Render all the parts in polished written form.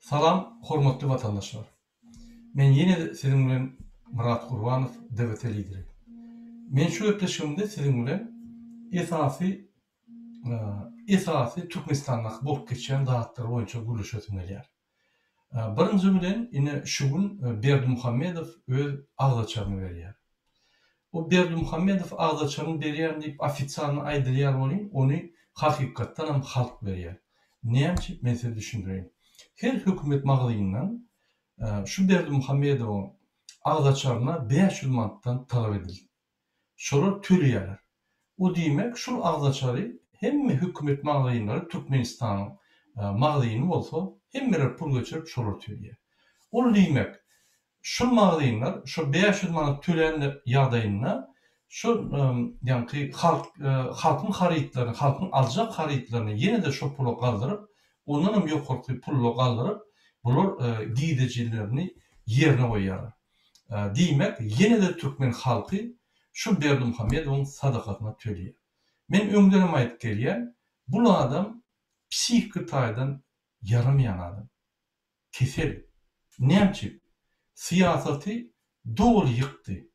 Salam hormatly watandaşlar. Men ýene-de siziň bilen Myrat Gurbanow DWT lideri. Men şu gepleşigimde siziň bilen esasy esasy Türkmenistandaky bolup geçýän zatlar boýunça gürleşesim gelýär. Birinji bilen ine şu gün Berdimuhamedow öz agzaçaryny berýär. O Berdimuhamedow agzaçaryny berýär diýip ofisialny aýdylýar welin ony hakykatdanam halk berýär. Näme üçin men size düşündireýin. Her hökümet magazyndan şu Berdimuhamedowyň agzaçaryna 500 manatdan talap edildi. Şolar töleýärler. O diýmek şul agzaçary hemme hökümet magazynlary Türkmenistanyň magazyny bolsa hemmeler pul geçirip şolar töleýär. Ol diýmek şul magazynlar şo 500 manat tölän ýagdaýynda şol ýaňky halk halkyň harytlaryny halkyň aljak harytlaryny ýene-de şo pula galdyryp ondanam ýokarky pulla galdyryp bular girdejilerini ýerine goýýarlar. Diýmek, ýene-de türkmen halky şu Berdimuhamedowyň sadakasyna töleýär. Men öňdenem aýdyp gelýän, bul adam psihiki taýdan ýaramaýan adam. Kesel. Näme üçin? Syýasaty doly ýykdy.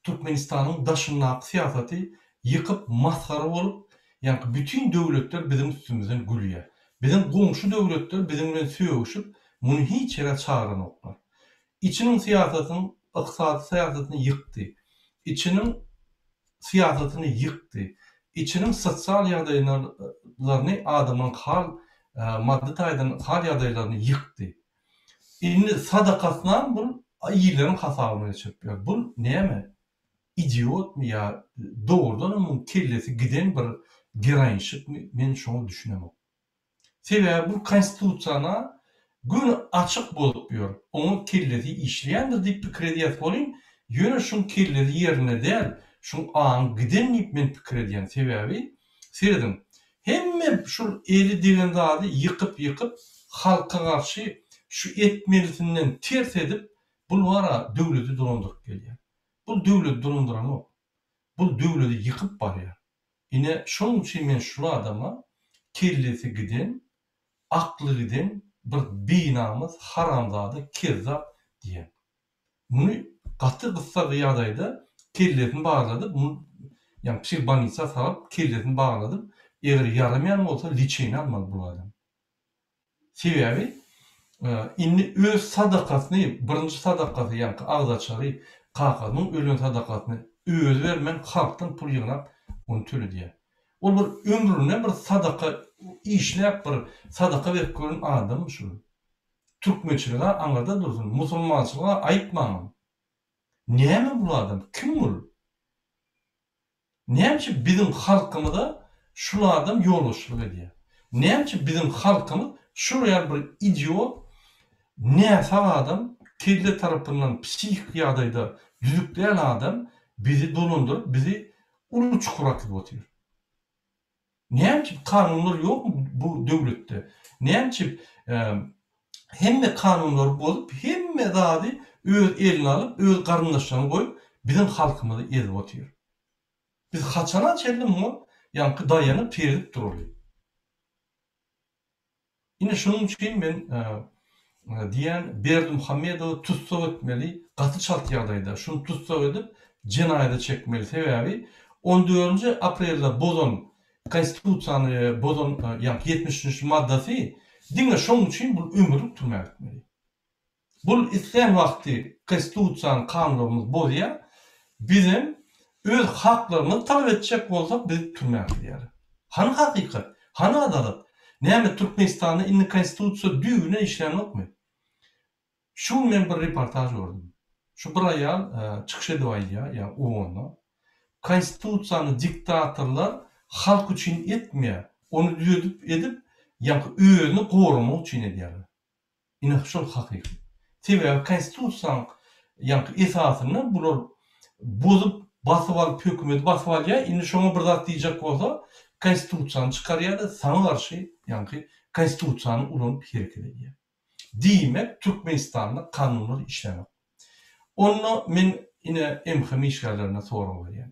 Türkmenistanyň daşyndaky syýasaty ýykyp masgara bolup, ýaňky bütin döwletler biziň üstümizden gülýär. Biziň goňşy döwletler biziň bilen sögüşip, muny hiç ýere çagyranoklar. Içiniň syýasatynyň, ykdysady syýasatyny ýykdy. Içiniň syýasatyny ýykdy. Içiniň sosial ýagdaýlaryny adamlaryň hal, maddy taýdan hal ýagdaýlaryny ýykdy. Indi sadakasynam bul illeriň hasabyna geçirip ýör. Bul näme? Idiotmy ýa dogrudanam muň kellesi giden bir geroinşikmi men şoňa düşünemok. Sebäbi bul konstitusiýana göni açyk bozup ýör. Oňa kellesi işleýändir diýip pikir edýäs welin, ýöne şuň kellesi ýerinde däl, şuň aňy giden diýip men pikir edýän. Sebäbi serediň, Hemme şul eli degen zady ýykyp ýykyp halka garşy şu etmelisinden ters edip bul bara döwleti dolandyryp gelýär. Bul döwleti dolandyranok. Bul döwleti ýykyp barýar. Ine şonuň üçin men şul adama kellesi giden, akly giden bir binamys haramzada kezzap diýen. Muny gaty gyssagly ýagdaýda kellesini barladyp, muny ýagny psihbolnisa salyp, kellesini barladyp, eger ýaramaýan bolsa liçeniýe almaly bul adam. Sebäbi indi öz sadakasyny, birinji sadakasy ýaňky agzaçary, kakasynyň ölen sadakasyny özi bermän halkdan pul ýygnap ony töledýär. Ol bir ömründe bir sadaka işläp bir sadaka berip gören adammy şul? Türkmençilig-ä aňyrda dursun, musulmançylyg-a aýtmaňam. Näme bul adam, kim bul? Näme üçin biziň halkymyza şul adam ýolbaşçylyk edýär? Näme üçin biziň halkymyz şul ýaly bir idiot, näsag adam, kelle tarapyndan psihiki ýagdaýda düzük däl adam bizi dolandyryp, bizi uly çukura äkidip otyr? Näme üçin kanunlar ýokmy bu döwletde? Näme üçin hemme kanunlary bozup, hemme zady öz eline alyp, öz garyndaşlaryny goýup, biziň halkymyzy ezip otyr? Biz haçana çenli muňa ýaňky daýanyp, seredip duraly? Ine şunuň üçin men diýýän Berdimuhamedowy tussag etmeli gaty çalt ýagdaýda şuny tussag edip jenaýada çekmeli sebäbi on dördünji aprelde bozan konstitusiýany bozan ýaňky 73 nji maddasy diňe şoň üçin bul ömürlik türmä gitmeli. Bul islän wagty konstitusiýany kanunlarymyzy bozýar, bizem öz haklarymyzy talap etjek bolsak bizi türmä atýarlar. Hany hakykat? Hany adalat? Näme Türkmenistanda indi konstitusiýa düýbünden işlänokmy? Şu gün men bir reportaž gördüm. Şu bir aýal çykyş edip aýdýar, ýa OON-da. Konstitusiýany diktatorlar halk üçin etmeýär, ony düzedip edip, ýaňky özüni goramak üçin edýärler. Ine şol hakyky. Sebäbi konstitusiýaň ýaňky esasyny bular bozup basyp alyp hökümeti basyp alýar indi şoňa bir zat diýjek bolsa konstitusiýany çykarýada saňa garşy ýaňky konstitusiýany ulanyp hereket edýär. Diýmek Türkmenistanda kanunlar işlänok. Onda men ine MHM işgärlerine sorag berýän.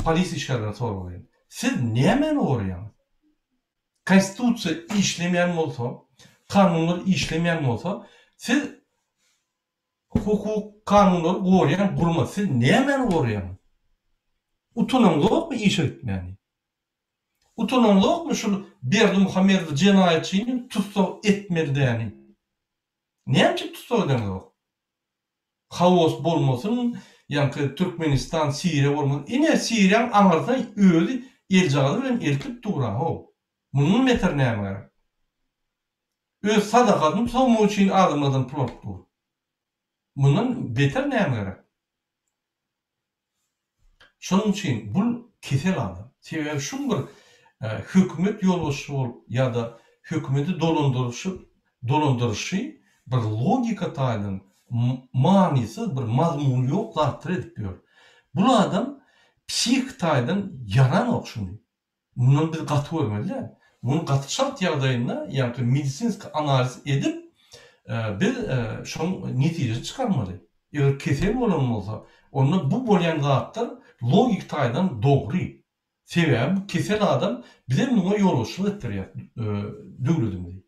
Polisiýa işgärlerine sorag berýän. Siz nämäni goraýaňyz? Konstitusiýa işlemeýän bolsa, Kanunlar işlemeýän bolsa, siz hukuk, kanunlary goraýan gurama, siz nämäni goraýaňyz? Utanaňzokmy işe gitmäni? Utanaňzokmy şul Berdimuhamedowy jenaýatçyny tussag etmeli däni? Näme üçin tussag edeňzok? Haos bolmasyn, ýaňky Türkmenistan, Siriýa bolmasyn. Ine Siriýaň aňyrsyna özi eljagazy bilen eltip dur-a how. Mundan beter näme gerek? Öz sadakasyny sowmak üçin adamlardan pul alyp dur. Mundan beter näme gerek? Şonuň üçin bul kesel adam. Sebäbi şuň bir hökümet ýolbaşçysy bolup ýa-da hökümeti dolandyryşy dolandyryşy bir logika taýdan manysyz bir mazmuny ýok zatlar edip ýör. Bul adam psihiki taýdan ýaranok şuny. Mundan biz gaty görmeli däl. Muny gaty çalt ýagdaýynda, ýagny medisinski analiz edip, biz şoň netijesini çykarmaly. Eger kesel bolan bolsa, onda bu bolýan zatlar logiki taýdan dogry. Sebäbi bu kesel adam bizem muňa ýolbaşçylyk etdirýär döwletimizi.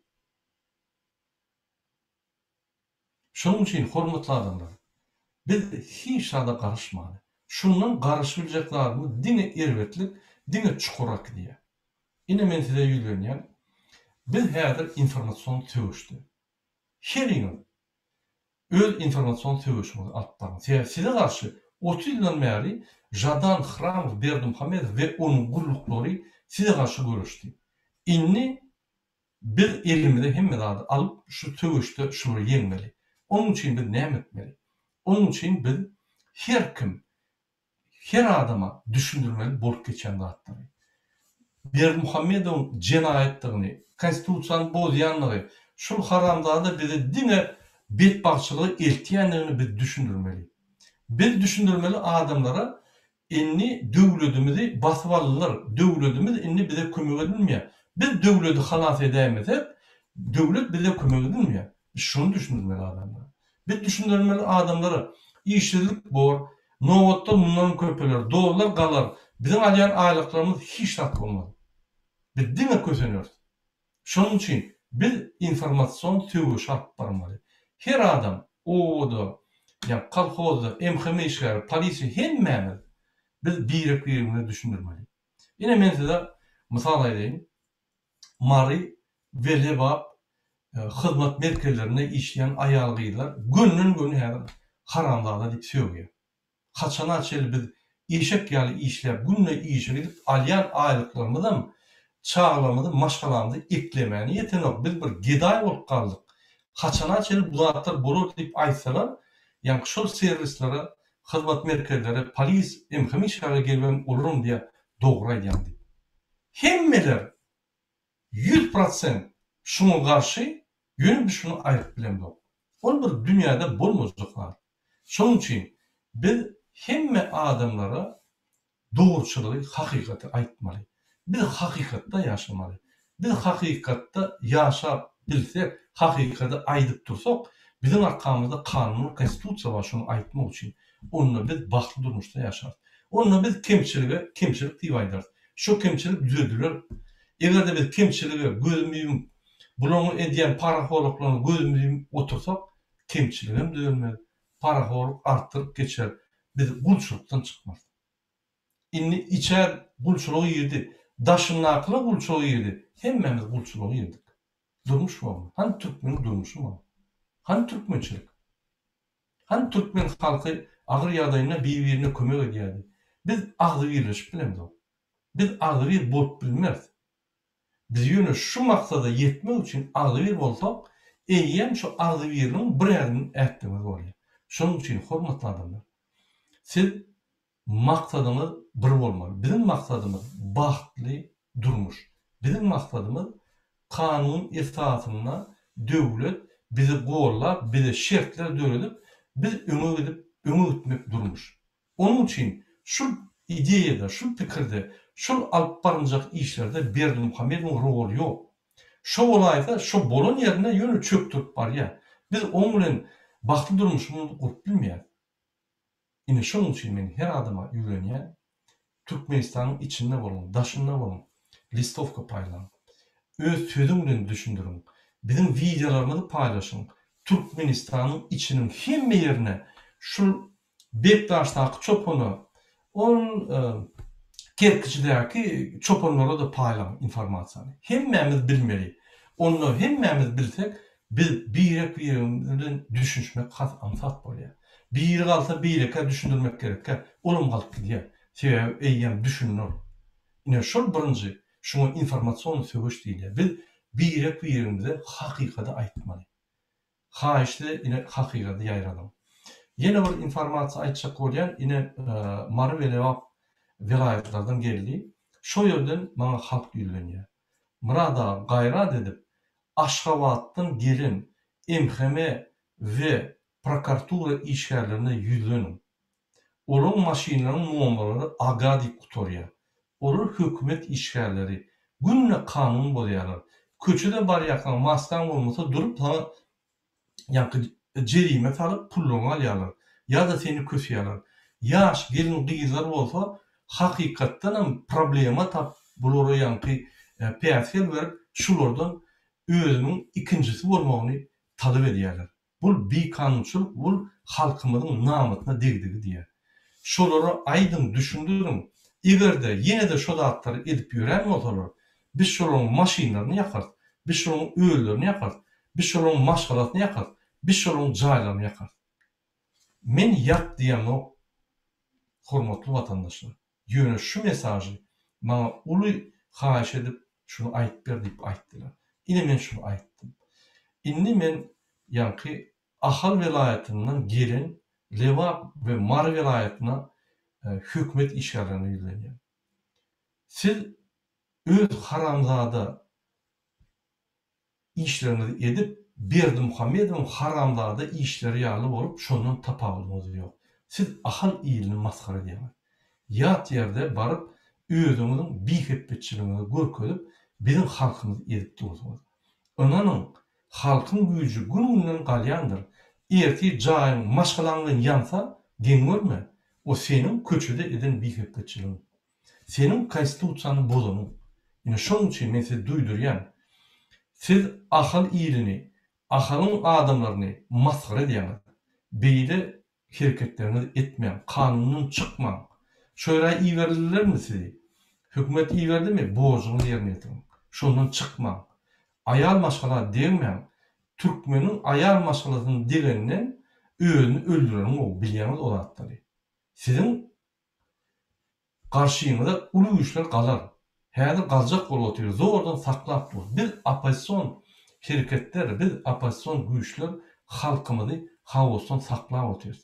Şonuň üçin, hormatly adamlar, biz hiç zada garyşmaly. Şundan garyşyp biljek zadymyz diňe erbetlik, diňe çukur äkidýär. Ine men size ýüzlenýän, biz häzir informasion söweşde. Heriňiz öz informasion söweşiňizi alyp baryň. Sebäbi size garşy 30 ýyldan bäri Žadan Hramow Berdimuhamedow we onuň gulluklary size garşy göreşdi. Indi Biz elimize hemme zady alyp şu söweşde şulary ýeňmeli. Onuň üçin biz näme etmeli? Onuň üçin biz her kim, her adama düşündirmeli bolup geçen zatlary. Berdimuhamedowyň jenaýatdygyny, konstitusiýany bozýandygy, şul haramzada bizi diňe betbagtçylyga eltýändigini biz düşündirmeli. Biz düşündirmeli adamlara Indi döwledimizi basyp aldylar. Döwledimiz indi bize kömek edilmeýär. Biz döwledi halas edäýmesek, döwlet bize kömek edilmeýär. Biz şony düşündirmeli adamlara. Biz düşündirmeli adamlara, işsizlik bor, nobatlar mundanam köpeler, dollar galar, biziň alýan aýlyklarymyz hiç zat bolmaz. Biz diňe köseneris. Şonuň üçin biz informasion söweşi alyp barmaly. Her adam, obada, ýa kolhozda, MHM işgäri, polisiýa hemmämiz biz birek-birimize düşündirmeli. Ine men size mysal aýdaýyn. Mary we Lebap hyzmat merkezlerinde işleýän aýal-gyzlar gönden-göni häzir haramzada diýip sögýär. Haçana çenli biz eşek ýaly işläp günde işe gidip alýan aýlyklarymyzam çagalarymyzy maşgalamyzy eklemäne ýetenok biz bir gedaý bolup galdyk haçana çenli bu zatlar bolar diýip aýtsalar ýaňky şol serwislere hyzmat merkezlere polis MHM işgärleri gelibem olaram diýýär dogry aýdýaň diýip hemmeler 100% şuňa garşy ýöne biz şuny aýryp bilemzok. Ol bir dünýäde bolmajak zat. Şonuň üçin biz hemme adamlara dogruçylygy, hakykaty aýtmaly. Biz hakykatda ýaşamaly. Biz hakykatda ýaşap bilsek, hakykaty aýdyp dursak, biziň arkamyzda kanun we konstitusiýa bar şuny aýtmak üçin. Onda biz bagtly durmuşda ýaşarys. Onda biz kemçilige kemçilik diýip aýdarys. Şo kemçilik düzediler. Eger-de biz kemçilige gözümizi ýumup, bularyň edýän parahorluklaryna gözümizi ýumup otursak, kemçiligem düzelmez, parahorluk artdyryp geçer, biz gulçulykdan çykmarys. Indi içer gulçulyga girdi, daşyndakylar gulçulyga girdi, hemmämiz gulçulyga girdik. Durmuş bormy? Hany türkmeniň durmuşy bormy? Hany türkmençilik? Hany türkmen halky agyr ýagdaýynda bir-birine kömek edýärdi. Biz agzybirleşip bilemzok. Biz agzybir bolup bilmeris. Biz ýöne şu maksada ýetmek üçin agzybir bolsak, eýýäm şu agzybirligiň bir ädimin ätdigimiz bolýar. Şonuň üçin hormatly adamlar, siz Maksadyňyz bir bolmaly. Biziň maksadymyz bagtly durmuş. Biziň maksadymyz kanun esasynda döwlet bizi gollap bize şertler döredip biz öňe gidip öňe gitmek durmuş. Onuň üçin şul ideýada şul pikirde şul alyp barynjak işlerde Berdimuhamedowyň roly ýok. Şo bolaýsa şo bolan ýerinde ýöne çökdürip barýa. Biz oň bilen bagtly durmuşymyzy gurup bilmeýäs. Ine şonuň üçin men her adama ýüzlenýän, Türkmenistanyň içinde boluň, daşynda boluň, listowka paýlaň. Öz sözüň bilen düşündiriň. Biziň wideolarymyzy paýlaşyň. Türkmenistanyň içiniň hemme ýerine şul Bekdaşdaky çopana, ol Kerkiçidäki çopanlara-da paýlaň informasiýany. Hemmämiz bilmeli. Onda hemmämiz bilsek, biz birek-biregimiz bilen düşünişmek has aňsat bolýar. Biri galsa beýlekä düşündirmek gerekkä, olam galyp gidýär. Sebäbi eýýäm düşündi ol. Ine şol birinji, şuňa informasion söweş diýilýär. Biz birek-biregimize hakykady aýtmaly. Haýyş size ine hakykady ýaýradyň. Ýene bir informasiýa aýtjak bolýan ine Mary we Lebap welaýatlardan geldi. Şo ýerden maňa halk ýüzlenýär. Myrat aga gaýrat edip Aşgabatdan gelen MHM we prokartura işgärlerine ýüzleniň. Olaň maşynlaryň nomerleri aga diýip gutarýar. Olar hökümet işgärleri. Günde kanun bozýarlar. Köçede barýarkaň maskaň bolmasa durup saňa ýaňky jerime salyp pullaryňy alýarlar. Ýa-da seni köseýärler. Ýaş gelin-gyzlar bolsa hakykatdanam problema tap bulara ýaňky päsgel berip şulardan özüniň ikinjisi bolmagyny talap edýärler. Bul bikanunçylyk bul halkymyzyň namysyna degdigi diýýär. Şolara aýdyň düşündiriň egerde ýenede şo zatlary edip ýörän bolsalar biz şolaryň maşynlaryny ýakarys biz şolaryň özlerini ýakarys biz şolaryň maşgalasyny ýakarys biz şolaryň jaýlaryny ýakarys. Men ýak diýemok hormatly watandaşlar. Ýöne şu mesažy maňa uly haýyş edip şuny aýyp ber diýip aýtdylar. Ine men şuny aýtdym. Indi men ýaňky Ahal welaýatyndan gelen Lebap we Mary welaýatyna hökümet işgärlerine ýüzlenýän. Siz öz haramzada işleriňizi edip Berdimuhamedowyň haramzada işleri ýaly bolup şondan tapawudyňyz ýok. Siz Ahal ilini masgara edýäňiz. Ýat ýerde baryp özüňiziň bihepbeçiligiňizi görkezip biziň halkymyzy ezip dursuňyz. Ynanyň halkyň güýji gün günden galýandyr. Ertir jaýyň maşgalaň bilen ýansa geň görme o seniň köçede eden bihepbeçiligiň. Seniň konstitusiýany bozanyň. Ine şonuň üçin men sizi duýdurýan. Siz Ahal ilini, Ahalyň adamlaryny masgara edýäňiz. Beýle hereketleriňizi etmäň, kanundan çykmaň. Şo ýere iberildilermi sizi? Hökümet iberdimi? Borjuňyzy ýerine ýetiriň. Şondan çykmaň. Aýal maşgala degmäň. Türkmeniň aýal maşgalasyna degenden özüni öldüreniň gowy, bilýäňiz o zatlary. Siziň Garşyňyza uly güýçler galar. Häzir galjak bolup otyr, zordan saklap dur. Biz oppozision hereketler, biz oppozision güýçler halkymyzy haosdan saklap otyrys.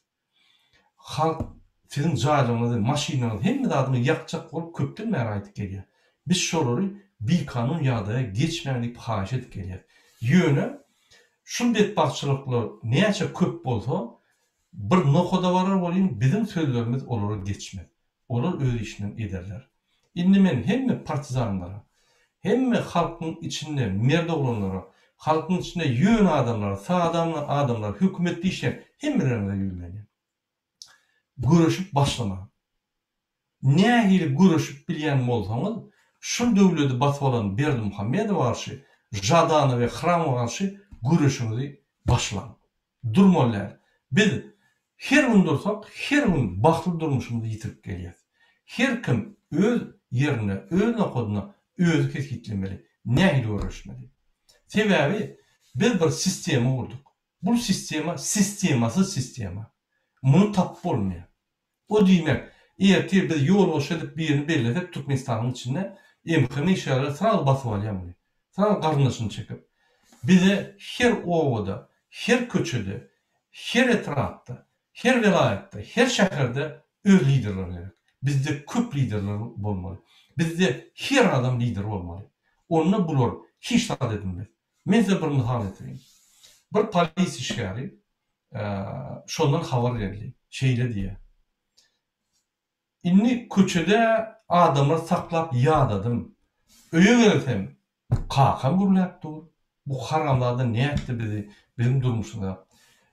Halk siziň jaýlaryňyzy, maşynlaryňyzy, hemme zadyňyzy ýakjak bolup köpden bäri aýdyp gelýär. Biz şolary bikanun ýagdaýa geçmäň diýip haýyş edip gelýäris. Ýöne şul betbagtçylyklar näçe köp bolsa, Bir nokada barar welin biziň sözlerimiz olara geçmez. Olar öz işinem ederler. Indi men hemme partizanlara, hemme halkyň içinde mert oglanlara, halkyň içinde ýöne adamlara, sada adamlara, hökümetde işleýän hemmeleriňize ýüzlenýän. Göreşip başlamaň. Nähili göreşip bilýän bolsaňyz, şul döwledi basyp alan Berdimuhamedowa garşy, Žadana we Hramowa garşy göreşiňizi başlaň. Durmaly däl. Biz her gün dursak, her gün bagtly durmuşymyzy ýitirip gelýäs. Her kim öz ýerinde, öz nokadynda özi kesgitlemeli, nähili göreşmeli. Sebäbi biz bir sistema gurduk. Bul sistema sistemasyz sistema. Muny tapyp bolmaýar. O diýmek, ertir biz ýolbaşçy edip birini bellesek Türkmenistanyň içinde MHM işgärleri srazu basyp alýar muny. Srazu garyndaşyny çekip. Bize her obada, her köçede, her etrapda, her welaýatda, her şäherde öz liderler gerek. Bizde köp liderler bolmaly. Bizde her adam lider bolmaly. Onda bular hiç zat edilmez. Men size bir mysal getireýin. Bir polis işgäri şondan habar geldi. Şeýle diýýär. Indi köçede adamlary saklap ýadadym. Öýe gelsem, kakam gürläp dur. Bu haramzada nätdi bizi, biziň durmuşymyza,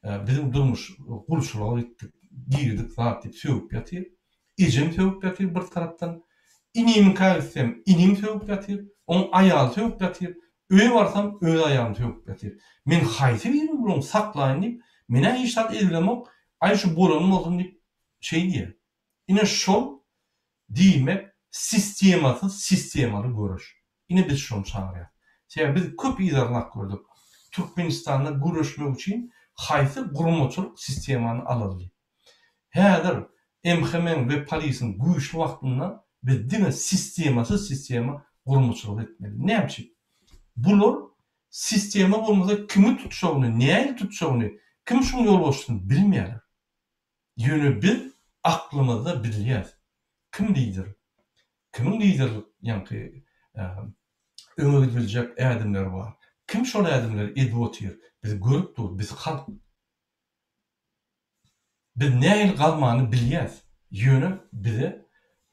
biziň durmuş gulçulyga gitdik, girdik zat diýip sögüp ýatyr. Ejem sögüp ýatyr bir tarapdan. Inimiňkä gitsem, inim sögüp ýatyr. Oň aýaly sögüp ýatyr. Öýe barsam öz aýalymy sögüp ýatyr. Men haýsy birini bulaň saklaýyn diýip, men-ä hiç zat edibilemok, aý şu bolany bolsun diýip şeý diýýär. Ine şol diýmek sistemasyz sistemaly göreş. Ine biz şony çagyrýas. Sebäbi biz köp yzarlap gördük. Türkmenistanda göreşmek üçin haýsy guramaçylyk sistemany alaly diýip. Häzir MHM-iň we polisiň güýçli wagtynda biz diňe sistemasyz sistema gurmaçylyk etmeli. Näme üçin? Bular sistema bolmasa kimi tutjagyny, nähili tutjagyny, kim şuň ýolbaşçysyny bilmeýärler. Ýöne biz aklymyzda bilýäs. Kim lider? Kimiň liderlik ýaňky öňe gidibiljek ädimleri bar? Kim şol ädimleri edip otyr? Biz görüp durus, biz halk. Biz nähili galmany bilýäs, ýöne bize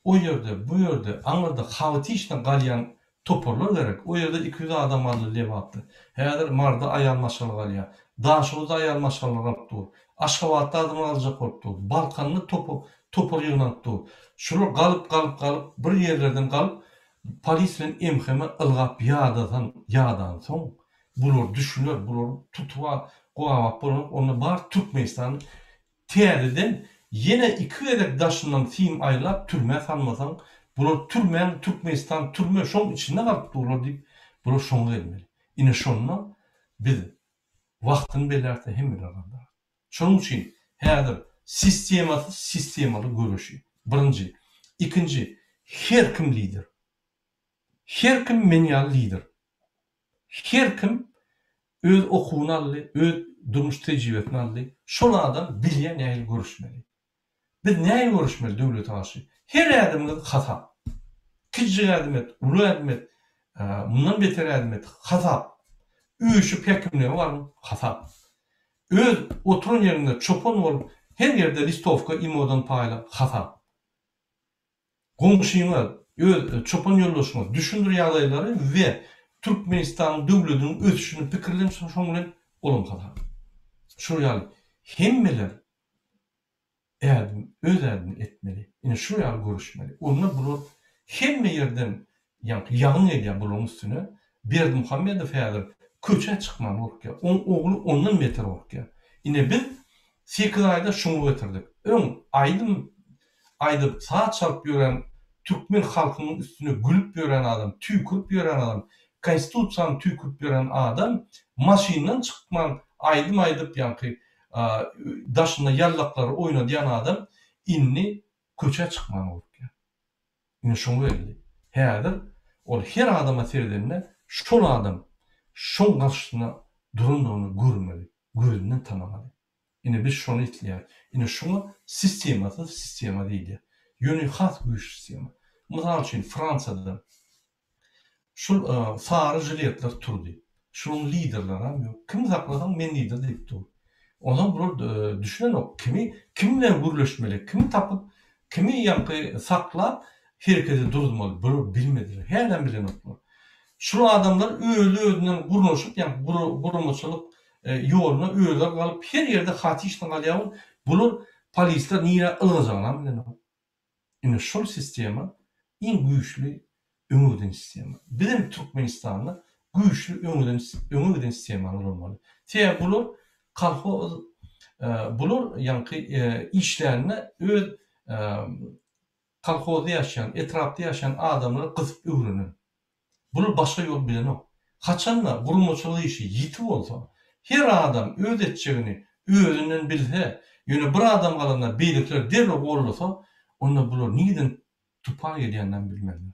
o ýerde, bu ýerde, aňyrda haotiçno galýan toparlar gerek. O ýerde 200 adam galdy Lebapda. Häzir Maryda aýal maşgala galýar. Daşoguzda aýal maşgalalar galyp dur. Aşgabatda adamlar galjak bolup dur. Balkanda topar ýygnanyp dur. Şular galyp, galyp, galyp, bir ýerlerden galyp, polis bilen MHM ylgap ýadasan, ýadansoň, Bular düşüner, bular tutup gabap bolanok, onda bar Türkmenistany täzeden ýene iki gezek daşyndan sim aýlap türmä salmasaň, bular türmäň Türkmenistan türme şoň içinde galyp durlar diýip bular şoňa gelmeli. Ine şonda biz wagtyny bellärsde hemmeler galdarys. Şonuň üçin häzir sistemasyz sistemaly göreşi birinji. Ikinji her kim lider. Her kim men ýaly lider. Her kim öz okuwyny aldy, öz durmuş tejribesini aldy. Şol adam bilýär nähili göreşmeli. Biz nähili göreşmeli döwlete garşy? Her ädimiňiz hasap. Kiçijik ädim et, uly ädim et, mundan beter ädim et, hasap. Üýşüp häkimlige baryň, hasap. Öz oturan ýeriňde çopan bolup her ýerde listowka imodan paýla, hasap. Goňşyňa, öz çopan ýoldaşyňa düşündir ýagdaýlary we Türkmenistanyň döwlediniň ösüşini pikirlen şoň bilen olam hasap. Şol ýaly hemmeler ädim öz ädimini etmeli. Ine şul ýaly göreşmeli. Onda bular hemme ýerden ýaňky ýagyn gelýär bularyň üstüne. Berdimuhamedow häzir köçä çykman gorkýar. Oň ogly ondan beter gorkýar. Ine biz sekiz aýda şuňa getirdik. Öň aýdym aýdyp, saz çalyp ýören türkmen halkynyň üstüne gülüp ýören adam, tüýkürip ýören adam, konstitusiýany tüýkürip ýören adam maşyndan çykman aýdym aýdyp ýaňky daşynda ýallaklary oýnadýan adam indi köçä çykman gorkýar. Ine şoňa geldi. Häzir ol her adama seredende şol adam şoň garşysyna durandygyny görmeli, gözünden tanamaly. Ine biz şony isleýäris. Ine şuňa sistemasyz sistema diýilýär. Ýöne has güýçli sistema. Mysal üçin Fransiýada şul sary žiletler turdy. Şunuň liderlerem ýok. Kimi saklasaň men lider diýip dur. Onsoň bular düşünenok kimi kim bilen gürleşmeli, kimi tapyp, kimi ýaňky saklap herekete duruzmaly bular bilmediler. Hälem bilenoklar. Şul adamlar özi-özünden gurnaşyp ýaňky guramaçylyk ýoluna özleri galyp her ýerde haotiçno galýar bolup bular polisler nirä ylgajagynam bilenok. Ine şol sistema iň güýçli öňe giden sistema. Bizem Türkmenistanda güýçli öňe öňe giden sistemany ulanmaly. Sebäbi bular kolhoz bular ýaňky işlände öz kolhozda ýaşaýan, etrapda ýaşaýan adamlary gysyp öwrenen. Bular başga ýol bilenok. Haçanda guramaçylyk işi ýiti bolsa, her adam öz etjegini özünden bilse, ýöne bir adam galanda beýlekiler derrew gollasa, onda bular nireden tupan gelýäninem bilmezler.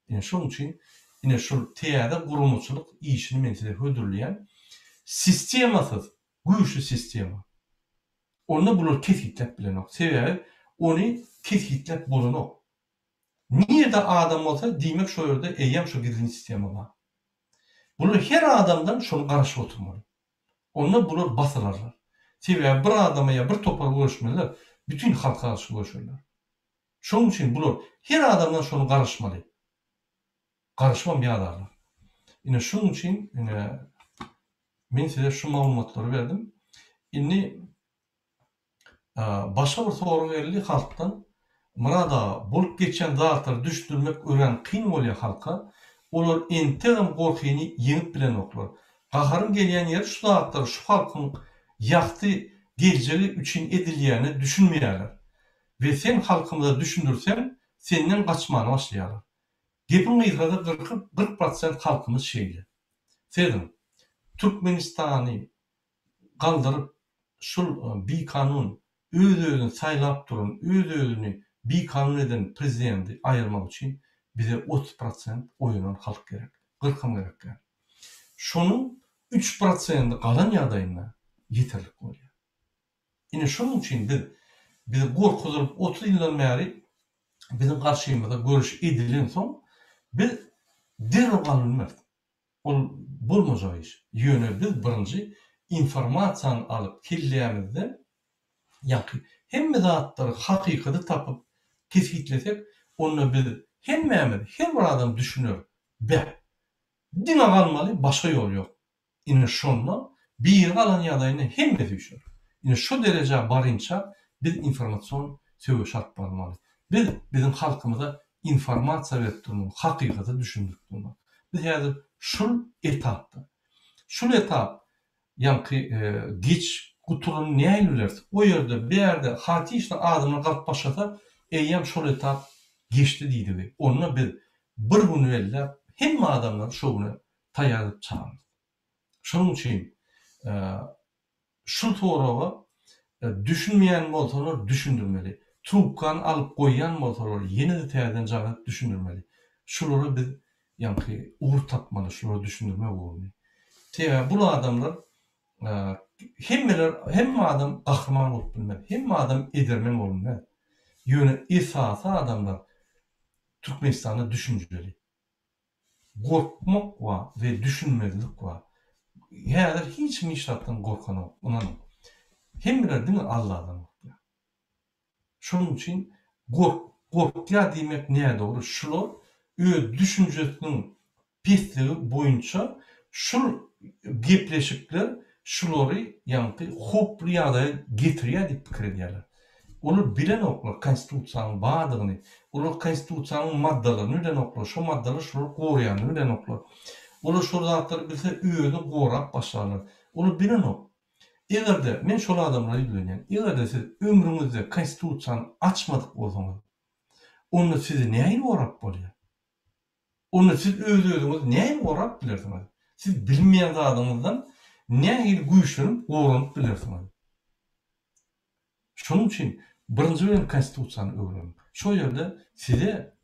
Ine şonuň üçin ine şul täze guramaçylyk işini men size hödürleýän. Sistemasyz güýçli sistema. Onda bular kesgitläp bilenok. Sebäbi ony kesgitläp bolanok. Nirede adam bolsa, diýmek şo ýerde eýýäm şo gizlin sistema bar. Bular her adamdan şony garaşyp oturmaly. Onda bular basylarlar. Sebäbi bir adama ýa bir topara göreşmezler, bütin halka garşy göreşerler. Şonuň üçin bular her adamdan şony garaşmaly. Garaşybam ýadarlar. Ine şonuň üçin ine men size şu maglumatlary berdim. Indi Başga bir sorag geldi halkdan, Myrat aga, bolup geçýän zatlary düşündirmek örän kyn bolýar halka. Olar entegem gorkyny ýeňip bilenoklar. Gaharyň gelýän ýeri şu zatlar şu halkyň ýagty geljegi üçin edilýänine düşünmeýärler. We sen halkymyza düşündirseň senden gaçmana başlaýarlar. Gepiň gysgasy gyrky 40 prosent halkymyz şeýle. Serediň Türkmenistany galdyryp şul bikanun öz-özüni saýlap duran öz-özüni bikanun eden prezidendi aýyrmak üçin bize 30 prosent oýanan halk gerek. Gyrkam gerek däl. Şonuň üç prosendi galan ýagdaýynda ýeterlik bolýar. Ine şonuň üçin biz biz gorkuzylyp 30 ýyldan bäri biziň garşymyza göreş edilensoň biz derrew galybilmeris. Ol bolmajak iş. Ýöne biz birinji informasiýany alyp kellämizde ýaňky hemme zatlary hakykaty tapyp kesgitlesek onda biz hemmämiz her bir adam düşüner beh diňe galmaly başga ýol ýok. Ine şonda biri galan ýagdaýynda hemme süýşer. Ine şo derejä barynça biz informasion söweş alyp barmaly. Biz biziň halkymyza informasiýa berip durmaly, hakykaty düşündirip durmaly. Biz häzir şul etapda. Şul etap ýaňky geç gutulyny nähili bileris? O ýerde, bärde haotiçno adamlar galyp başlasa, eýýäm şol etap geçdi diýdigi. Onda biz bir güni belläp hemme adamlary şo güne taýýar edip çagyrarys. Şonuň üçin şul soraga düşünmeýän bolsalar düşündirmeli. Trubkany alyp goýýan bolsalar ýene-de täzeden jaň edip düşündirmeli. Şulara biz ýaňky ugur tapmaly, şulara düşündirmek ugruny. Sebäbi bul adamlar hemmeler hemme adam gahryman bolup bilmez, hemme adam edermen bolunmaz. Ýöne esasy adamlar Türkmenistanda düşünjeli. Gorkmak bar we düşünmezlik bar. Häzir hiç kim hiç zatdan gorkanok, ynanyň. Hemmeler diňe Alladan gorkýar. Şonuň üçin gork, gorkýar diýmek nädogry. Şular öz düşünjesiniň pesligi boýunça şul gepleşikler şulary ýaňky howply ýagdaýa getirýär diýip pikir edýärler. Olar bilenoklar konstitusiýanyň bardygyny, olar konstitusiýanyň maddalaryny bilenoklar, şo maddalar şolary goraýanyny bilenoklar. Olar şol zatlary bilse özüni gorap başlarlar. Olar bilenok. Eger-de, men şol adamlara ýüzlenýän, eger-de siz ömrüňizde konstitusiýany açmadyk bolsaňyz, onda sizi nähili gorap bolýar? Onda siz öz-özüňizi nähili gorap bilersiňiz? Siz bilmeýän zadyňyzdan nähili güýçlenip goranyp bilersiňiz? Şonuň üçin birinji bilen Konstitusiýany öwreniň. Şo ýerde size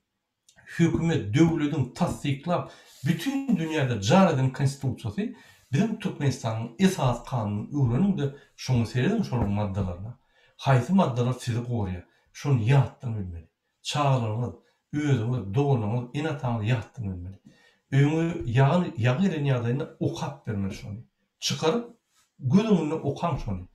hökümet, döwlediň tassyklap, bütin dünýäde jar eden Konstitusiýasy biziň Türkmenistanyň esasy kanunyny öwreniň-de, şoňa serediň şolaryň maddalaryna. Haýsy maddalar sizi goraýar? Şony ýatdan bilmeli. Çagalaryňyz, özüňiz, doganlaryňyz, ene-ataňyz ýatdan bilmeli. Öýüňe ýagy ýagy gelen ýagdaýynda okap bermeli şony. Çykaryp göz öňünde okaň şony.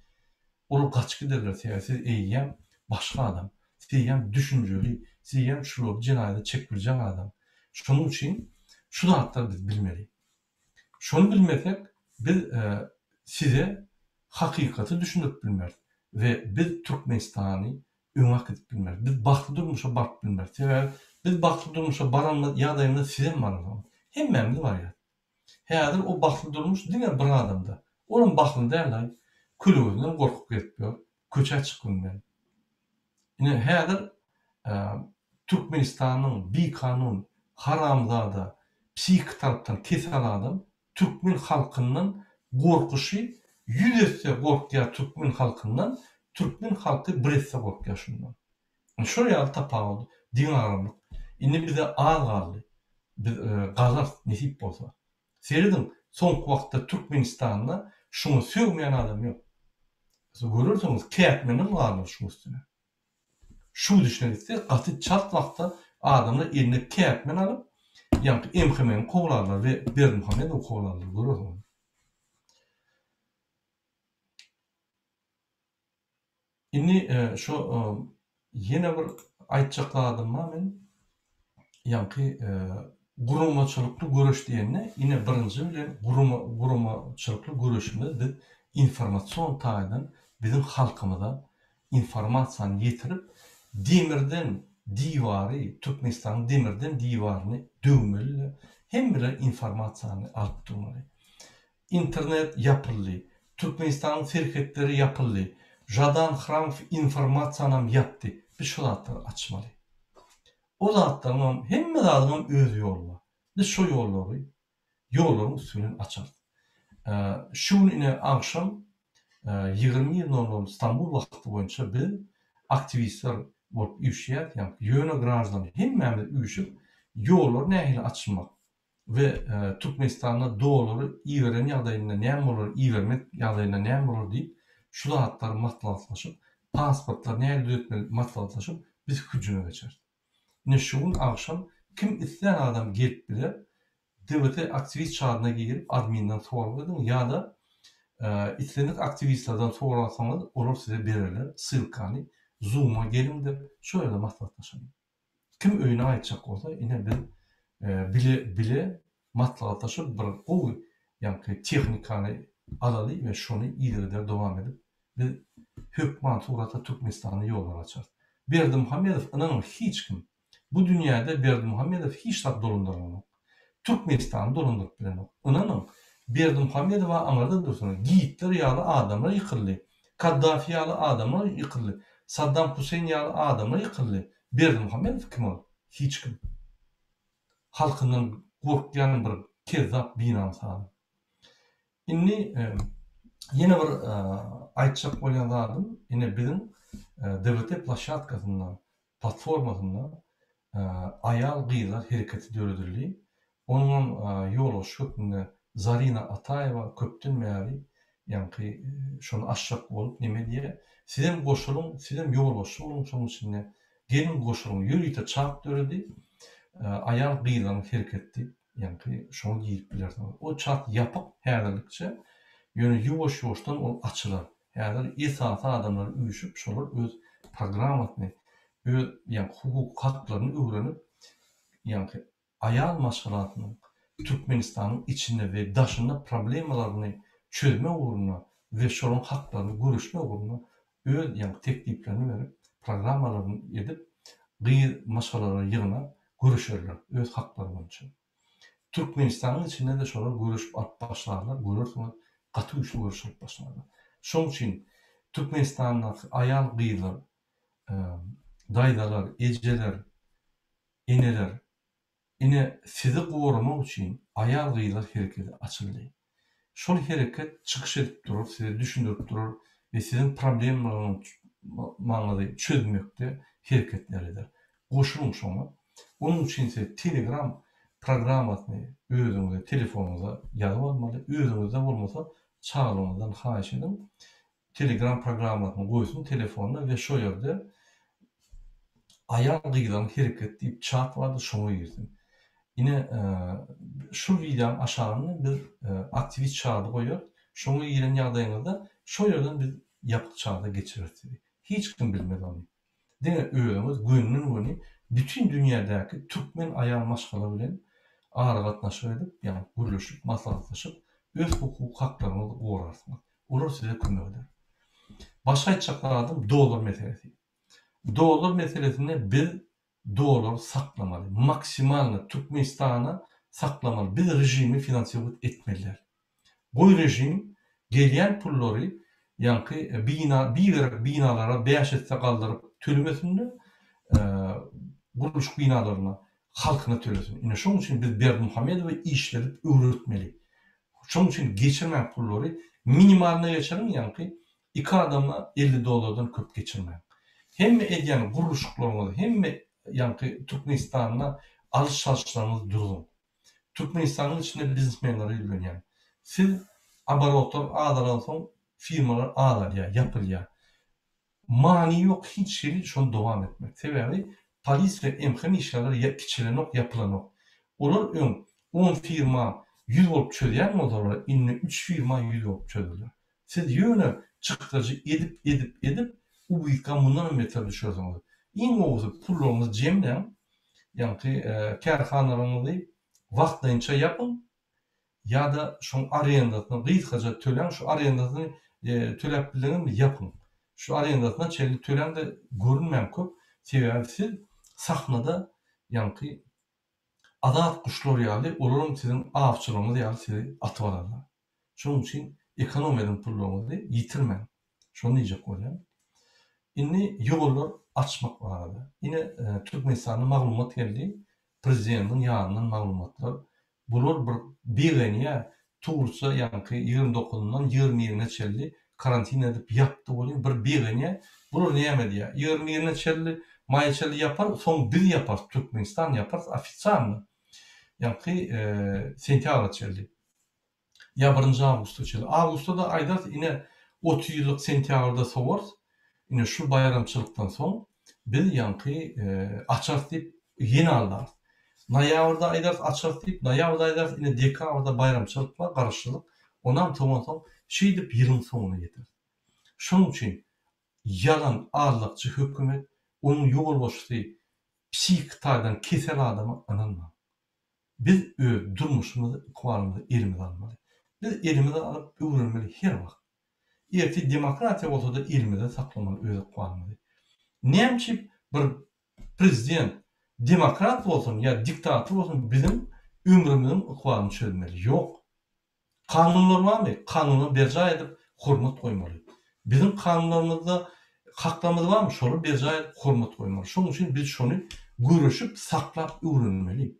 Olar gaçyp giderler sebäbi siz eýýäm başga adam. Siz eýýäm düşünjeli, siz eýýäm şulary jenaýata çekip biljek adam. Şonuň üçin şu zatlary biz bilmeli. Şony bilmesek biz size hakykaty düşündirip bilmeris we biz Türkmenistany öňe äkidip bilmeris. Biz bagtly durmuşa baryp bilmeris. Sebäbi biz bagtly durmuşa baran ýagdaýymyzda sizem bararsyňyz. Hemmämiz barýas. Häzir o bagtly durmuş diňe bir adamda. Olam bagtly däl-aý. Kölegesinden gorkup gezip ýör. Köçä çykyp bilmän. Ine häzir Türkmenistanyň bikanun, haramzada, psihiki tarapdan kesel adam türkmen halkyndan gorkuşy ýüz esse gorkýar türkmen halkyndan, türkmen halky bir esse gorkýar şundan. Şol ýaly tapawut, deňagramlyk. Indi bize az galdy. Biz galarys nesip bolsa. Serediň, soňky wagtda Türkmenistanda şuňa sögmeýän adam ýok. Görersiňiz, kätmenem galar şuň üstüne. Şu gidişine gitse, gaty çalt wagtda adamlar eline kätmen alyp, ýaňky MHM-ni kowlarlar we Berdimuhamedowy kowlarlar, görersiňiz. Indi şu ýene bir aýtjak zadym bar men ýaňky guramaçylykly göreş diýende ine birinji bilen guramaçylykly göreşimiz biz informasion taýdan biziň halkymyza informasiýany ýetirip demirden diwary Türkmenistanyň demirden diwaryny döwmeli. Hemmeler informasiýany alyp durmaly. Internet ýapyldy. Türkmenistanyň serhetleri ýapyldy. Žadan Hramow informasiýanam ýapdy. Biz şo zatlary açmaly. O zatlaryňam, hemme zadyňam öz ýoly bar. Biz şo ýollary ýollaryň üsti bilen açarys. Şu gün ine agşam 21 nol nol Stambul wagty boýunça biz aktiwistler bolup üýşýäs, ýagny ýöne graždan hemmämiz üýşüp ýollary nähili açmak we Türkmenistanda dollary iberen ýagdaýynda näme bolar, ibermek ýagdaýynda näme bolar diýip şu zatlary maslahatlaşyp, pasportlary nähili düzetmeli maslahatlaşyp biz hüjüme geçeris. Ine şu gün agşam kim islän adam gelip biler DWT aktiwist çadyna girip adminden sorag ediň ýa-da islendik aktiwistlerden sorasaňyz olar size bererler ssylkany zooma geliňde şo ýerde maslahatlaşalyň. Kim öýüne gaýtjak bolsa ine biz bile bile maslahatlaşyp bir gowy ýaňky tehnikany alaly we şony yzygider dowam edip biz hökman suratda Türkmenistanda ýollar açarys. Berdimuhamedow ynanyň hiç kim bu dünýäde Berdimuhamedow hiç zat dolandyranok. Türkmenistany dolandyryp bilenok. Ynanyň Berdimuhamedowa aňyrda dursun Gitler ýaly adamlar ýykyldy. Kaddafi ýaly adamlar ýykyldy. Saddam Huseýn ýaly adamlar ýykyldy. Berdimuhamedow kim ol? Hiç kim. Halkyndan gorkýan bir kezzap binamys adam. Indi ýene bir aýtjak bolýan zadym, ine biziň DWT ploşadkasynda, platformasynda aýal-gyzlar hereketi döredildi. Onuňam ýolbaşçy hökmünde Zarina Ataýewa köpden bäri ýaňky şony açjak bolup neme diýýär, sizem goşulyň, sizem ýolbaşçy boluň şonuň içinde, geliň goşulyň, ýörite çat döredi, aýal-gyzlaryň hereketi diýip. Ýaňky şoňa girip bilersiňiz. O çat ýapyk häzirlikçe, ýöne ýuwaş-ýuwaşdan ol açylar. Häzir esasy adamlar üýşüp, şolar öz programmasyny, öz ýaňky hukuk haklaryny öwrenip, ýaňky aýal maşgalasynyň Türkmenistanyň içinde we daşynda problemalaryny çözmek ugrunda we şolaryň haklaryny göreşmek ugrunda öz ýaňky tekliplerini berip, programmalaryny edip, gyz maşgalalary ýygnap göreşerler öz haklary boýunça. Türkmenistanyň içinde-de şolar göreşip alyp başlarlar, görersiňiz, gaty güýçli göreş alyp başlarlar. Şoň üçin Türkmenistandaky aýal-gyzlar, daýzalar, ejeler, eneler Ine, sizi goramak üçin aýal-gyzlar hereketi açyldy. Şol hereket çykyş edip durar, size düşündirip durar we siziň problemalaryňyzy çözmekde hereketler eder. Goşulyň şoňa. Onuň üçin siz Telegram programmasyny özüňize telefonyňyza ýazyp almaly, özüňizde bolmasa çagalaryňyzdan haýyş ediň, Telegram programmasyny goýsun telefonyna we şo ýerde Aýal gyzlaryň hereketi diýip çat bardyr şoňa girsin. Ine şu wideonyň aşagynda biz aktiwist çady goýarys. Şoňa giren ýagdaýyňyzda şo ýerden biz ýapyk çada geçireris sizi. Hiç kim bilmez ony. Diňe özüňiz gönden-göni bütin dünýädäki türkmen aýal maşgala bilen aragatnaşyk edip, ýagny gürleşip, maslahatlaşyp öz hukuk haklaryňyzy gorarsyňyz. Olar size kömek eder. Başga aýtjak zadym dollar meselesi. Dollar meselesinde biz dollary saklamaly. Maksimalno Türkmenistana saklamaly. Biz režimi finansirowat etmeli däl. Goý režim gelýän pullary ýaňky bina bigerek binalara bäş esse galdyryp tölemesinde gurluşyk binalaryna halkyna tölesin. Ine şoň üçin biz Berdimuhamedowy işledip öwretmeli. Şoň üçin geçirmäň pullary minimalnyý geçiriň ýaňky iki adama 50 dollardan köp geçirmäň. Hemme edýän gurluşyklaryňyzy hemme ýaňky Türkmenistanda alyş çalyşlaryňyzy durzuň. Türkmenistanyň içinde biznesmenlere ýüzlenýän. Siz oborotlar azalansoň firmalar azalýar, ýapylýar. Many ýok hiç hili şony dowam etmek. Sebäbi polisiýa MHM işgärleri ýa kiçilenok ýapylanok. Olar öň on firma ýüz bolup çözýän bolsalar indi üç firma ýüz bolup çözerler. Siz ýöne çykdajy edip edip edip ubytka mundanam beter düşersiňiz. Iň gowusy pullaryňyzy jemläň ýaňky kärhanalaryňyzy wagtlaýynça ýapyň ýa-da şoň arendasyny gysgaça töläň şu arendasyny töläp bilseňizmi ýapyň. Şu arendasyna çenli töläňde görünmäň köp sebäbi siz sahnada ýaňky. Azat guşlar ýaly olaram siziň awçylygyňyz ýaly sizi atyp alarlar. Şonuň üçin ekonom ediň pullaryňyzy ýitirmäň. Şony diýjek bolýan. Indi ýollar açmak barada. Ine Türkmenistanda maglumat geldi. Prezidentiň ýanyndan maglumatlar. Bular bir begenýä Tursiýa ýaňky ýigrimi dokuzyndan ýigrimi birine çenli karantin edip ýapdy welin bir begenýä. Bular näme edýä? Ýigrimi birine çenli maýa çenli ýapar, soň biz ýaparys, Türkmenistan ýaparys ofitsialno. Ýaňky sentýabra çenli. Ýa birinji awgusta çenli. Awgustda-da aýdarys, ine, 30 ýyllyk sentýabrda sowarys, ine, şu baýramçylykdan soň biz ýaňky açarys diýip, ýene aldarys. Noýabrda aýdarys, açarys diýip, noýabrda aýdarys, ine, dekabrda baýramçylyk bar, garaşsyzlyk, onam sowansoň, şeýdip ýylyň soňuna ýeteris. Şonuň üçin ýalan aldakçy hökümet, onuň ýolbaşçysy psihiki taýdan kesel adama ynanmaň. Biz öz durmuşymyzy, ykbalymyzy elimize almaly. Biz elimize alyp öwrenmeli her wagt. Ertir demokratiýa bolsada elimizde saklamaly öz ykbalymyzy. Näme üçin bir prezident demokrat bolsun ýa diktator bolsun biziň ömrümiziň ykbalyny çözmeli? Ýok. Kanunlar barmy? Kanuna berjaý edip hormat goýmaly. Biziň kanunlarymyzda haklarymyz barmy? Şolary berjaý edip hormat goýmaly. Şonuň üçin biz şony göreşip saklap öwrenmeli.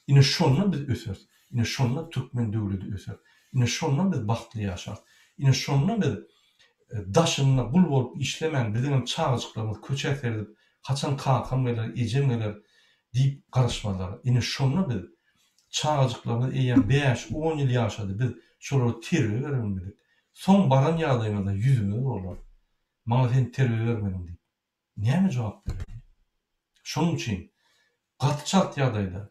Ine şonda biz öseris. Ine şonda türkmen döwledi öser. Ine şonda biz bagtly ýaşarys. Ine şonda biz daşynda gul bolup işlemän biziňem çagajyklarymyz köçä seredip haçan kakam geler, ejem geler diýip garaşmazlar. Ine şonda biz Çagajyklarymyz eýýäm bäş-on ýyl ýaşady, biz şolara terbiýe berebilmedik. Soň baran ýagdaýymyzda ýüzümize urarlar. Maňa sen terbiýe bermediň diýip. Näme jogap bereli? Şonuň üçin gaty çalt ýagdaýda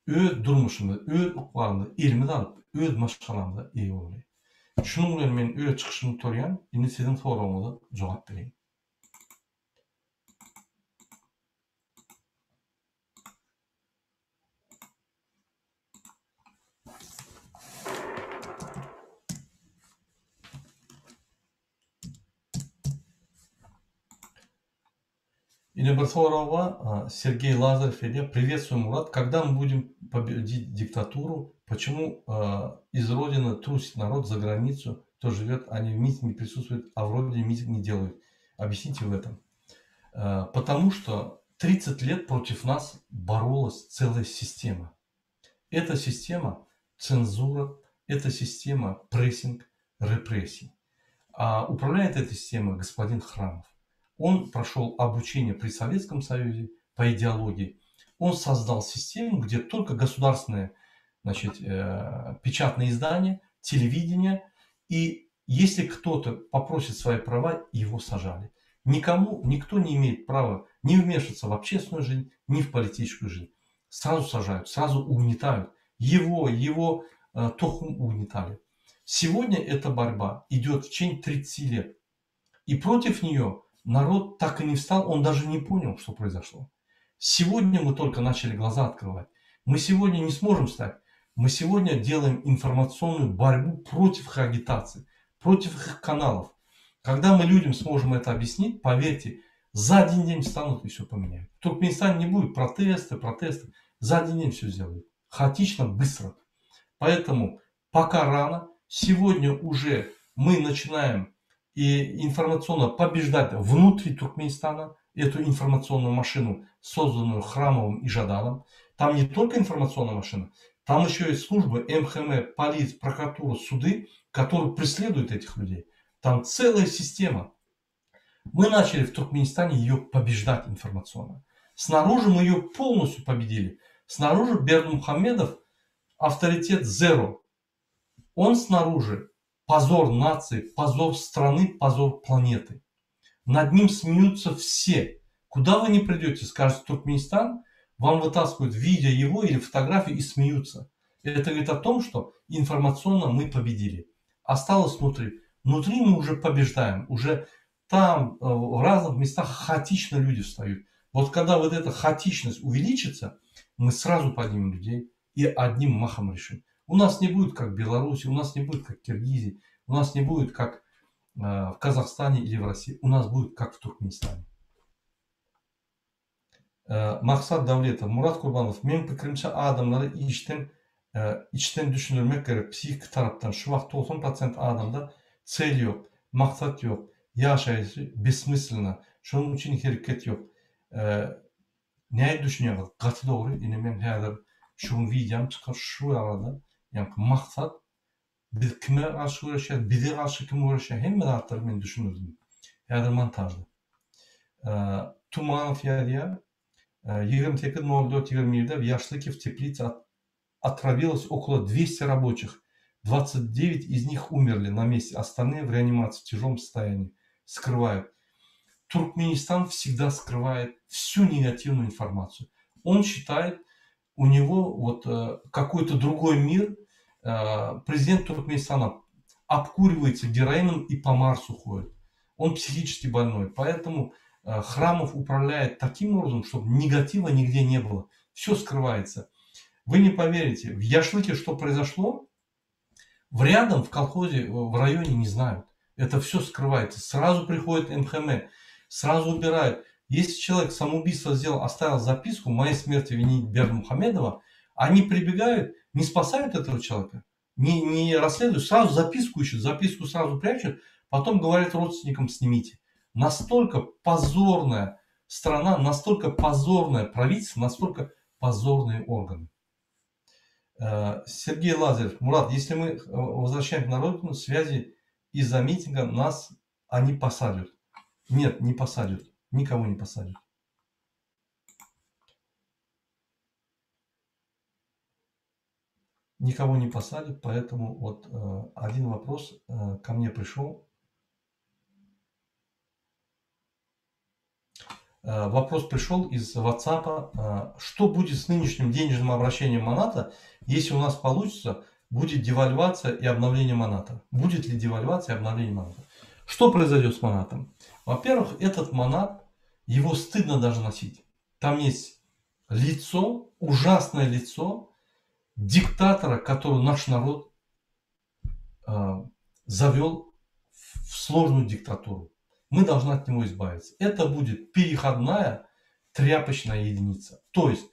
öz durmuşymyzy, öz ykbalymyzy elimize alyp, öz maşgalamyza eýe bolaly. Şunuň bilen men öz çykyşymy gutarýan, indi siziň soragyňyza jogap bereýin. Ine bir sorag bar. Sergeý Lazarew edýär. Приветствую, Мурат. Когда мы будем победить диктатуру? Почему из родины трусит народ за границу, кто живет, они в митинге присутствуют, а в родине митинг не делают? Объясните в этом. Потому что 30 лет против нас боролась целая система. Эта система цензура, эта система прессинг, репрессий. А управляет этой системой господин Храмов. Он прошел обучение при Советском Союзе по идеологии. Он создал систему, где только государственные значит, э, печатные издания, телевидение и если кто-то попросит свои права, его сажали. Никому, никто не имеет права не вмешиваться в общественную жизнь, ни в политическую жизнь. Сразу сажают, сразу угнетают. Его, его э, тохум угнетали. Сегодня эта борьба идет в течение 30 лет. И против нее народ так и не встал, он даже не понял, что произошло. Сегодня мы только начали глаза открывать. Мы сегодня не сможем стать. Мы сегодня делаем информационную борьбу против их агитации, против их каналов. Когда мы людям сможем это объяснить, поверьте, за один день встанут и все поменяют. В Туркменистане не будет протесты, протесты. За один день все сделают. Хаотично, быстро. Поэтому пока рано. Сегодня уже мы начинаем и информационно побеждать внутри Туркменистана эту информационную машину, созданную Храмовым и Жаданом. Там не только информационная машина, там еще есть службы МХМ, полиция, прокуратура, суды, которые преследуют этих людей. Там целая система. Мы начали в Туркменистане ее побеждать информационно. Снаружи мы ее полностью победили. Снаружи Бердымухамедов авторитет зеро. Он снаружи позор нации, позор страны, позор планеты. Над ним смеются все. Куда вы ни придете, скажете Туркменистан, вам вытаскивают видео его или фотографию и смеются. Это говорит о том, что информационно мы победили. Осталось внутри. Внутри мы уже побеждаем. Уже там э, в разных местах хаотично люди встают. Вот когда вот эта хаотичность увеличится, мы сразу поднимем людей и одним махом решим. У нас не будет как в Беларуси, у нас не будет как в Киргизии, у нас не будет как э, в Казахстане или в России, у нас будет как в Туркменистане. Maksat Dawletow, Murat Kurbanow, meň pikirimçe adamlara işden içden düşündirmek gerek psihiki tarapdan şu wagt 90 prosent adamda sel ýok, maksat ýok, ýaşaýşy besmyslенно, şonuň üçin hereket ýok. Nädip düşünýäňiz? Gaty dogry, ine men häzir şu gün wideom çykar şu arada, ýaňky maksat Biz kime garşy göreşýäs, bize garşy kim göreşýär, hemme zatlary men düşündirdim. Häzir montažda. Tumanow ýazýar, 28 nol dört 21-de w Ýaşlyki w teplitsa otrawilось okolo 200 raboçih, 29 iz nih umerli na meste, ostalnyye w reanimasiýi w týažolom sostoýaniýi. Skrywaýut. Türkmenistan wsegda skrywaýet wsýu negatiwnuýu informasiýu. On şitaýet у него вот какой-то другой мир, президент Туркменистана обкуривается героином и по Марсу ходит. Он психически больной, поэтому Храмов управляет таким образом, чтобы негатива нигде не было. Все скрывается. Вы не поверите, в Яшлыке что произошло, в рядом, в колхозе, в районе не знают. Это все скрывается. Сразу приходит МХМ, сразу убирают. Если человек самоубийство сделал, оставил записку «Моей смерти винить Бердымухамедова», они прибегают, не спасают этого человека, не, не расследуют, сразу записку ищут, записку сразу прячут, потом говорят родственникам «снимите». Настолько позорная страна, настолько позорное правительство, настолько позорные органы. Сергей Лазарев. Мурат, если мы возвращаем на родину связи из-за митинга, нас они посадят. Нет, не посадят. Никого не посадят. Никого не посадят, поэтому вот один вопрос ко мне пришел. Вопрос пришел из WhatsApp. Что будет с нынешним денежным обращением маната, если у нас получится, будет девальвация и обновление маната? Будет ли девальвация и обновление маната? Что произойдет с манатом? Во-первых, этот манат, его стыдно даже носить. Там есть лицо, ужасное лицо диктатора, который наш народ завел в сложную диктатуру. Мы должны от него избавиться. Это будет переходная тряпочная единица. То есть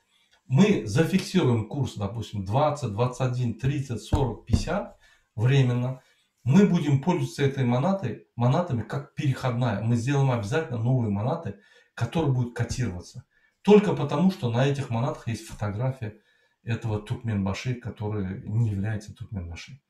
мы зафиксируем курс, допустим, 20, 21, 30, 40, 50 временно. Мы будем пользоваться этой манатой, манатами как переходная. Мы сделаем обязательно новые манаты, которые будут котироваться. Только потому, что на этих манатах есть фотография этого Туркменбаши, который не является Туркменбаши.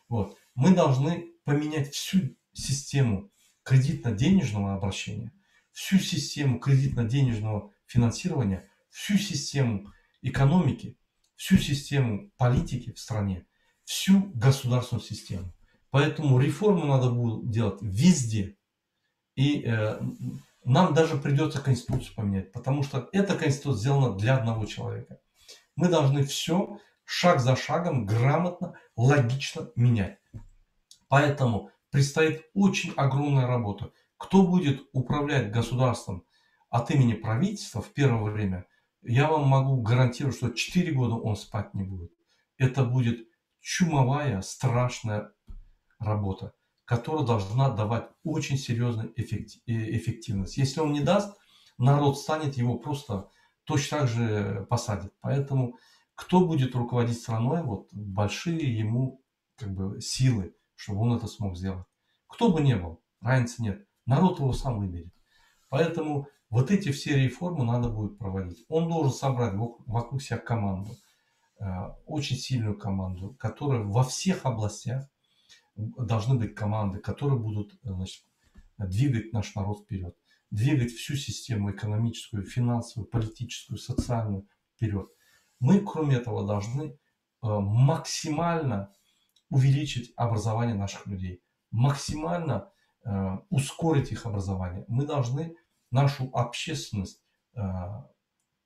Вот. Мы должны поменять всю систему кредитно-денежного обращения, всю систему кредитно-денежного финансирования, всю систему экономики, всю систему политики в стране, всю государственную систему. Поэтому реформу надо будет делать везде. И нам даже придется Конституцию поменять, потому что эта Конституция сделана для одного человека. Мы должны все шаг за шагом грамотно, логично менять. Поэтому предстоит очень огромная работа. Кто будет управлять государством от имени правительства в первое время, я вам могу гарантировать, что 4 года он спать не будет. Это будет чумовая, страшная работа, которая должна давать очень серьезную эффективность. Если он не даст, народ станет, его просто точно так же посадит. Поэтому кто будет руководить страной, большие ему силы, чтобы он это смог сделать. Кто бы ни был, разницы нет. Народ его сам выберет. Поэтому эти все реформы надо будет проводить. Он должен собрать вокруг себя команду, очень сильную команду, которая во всех областях должны быть команды, которые будут двигать наш народ вперед, двигать всю систему экономическую, финансовую, политическую, социальную вперед. Мы, кроме этого, должны максимально увеличить образование наших людей, максимально ускорить их образование. Мы должны нашу общественность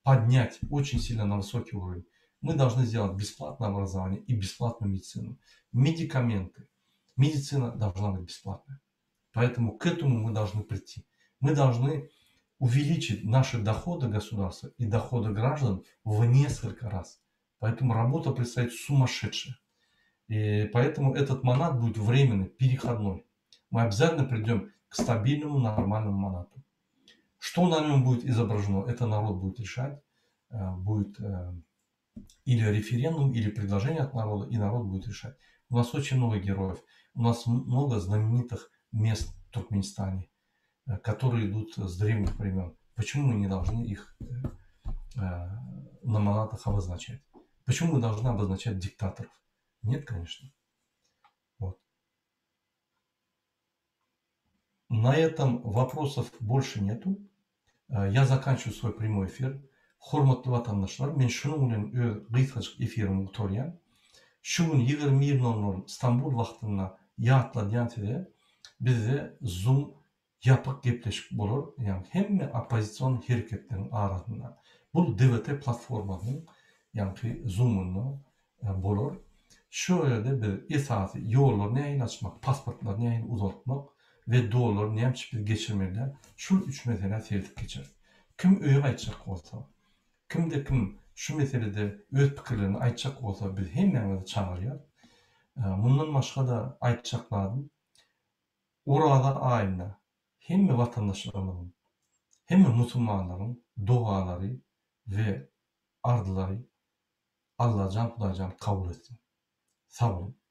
поднять очень сильно на высокий уровень. Мы должны сделать бесплатное образование и бесплатную медицину. Медикаменты. Медицина должна быть бесплатная. Поэтому к этому мы должны прийти. Мы должны увеличить наши доходы государства и доходы граждан в несколько раз. Поэтому работа предстоит сумасшедшая. И поэтому этот манат будет временный, переходной. Мы обязательно придем к стабильному, нормальному манату. Что на нем будет изображено, это народ будет решать. Будет или референдум, или предложение от народа, и народ будет решать. У нас очень много героев, у нас много знаменитых мест в Туркменистане, которые идут с древних времен. Почему мы не должны их на манатах обозначать? Почему мы должны обозначать диктаторов? Нет, конечно. Вот. На этом вопросов больше нету. Я заканчиваю свой прямой эфир. Hormatly watandaşlar, men şunuň bilen öz gysgajyk efirimi gutarýan. Şu gün 21:00 Stambul wagtynda ýatladýan size, bizde Zoom ýapyk gepleşik bolar, ýagny hemme oppozision hereketleriň arasynda. Bu DWT platformasynyň ýagny Zoom-unda bolar. Şu ýerde biz esasy ýollary nähili açmak, pasportlary nähili uzaltmak we dollary näme üçin biz geçirmeli däl, şul üç meselä seredip geçeris. Kim öýe gaýtjak bolsa, kimde kim şu meselede öz pikirlerini aýtjak bolsa biz hemmäňizi çagyrýas. Mundan başga-da aýtjak zadym, Oraza aýynda hemme watandaşlarymyzyň, hemme musulmanlaryň dogalary we arzylary Allajan Hudaýjan kabul etsin. Sag boluň.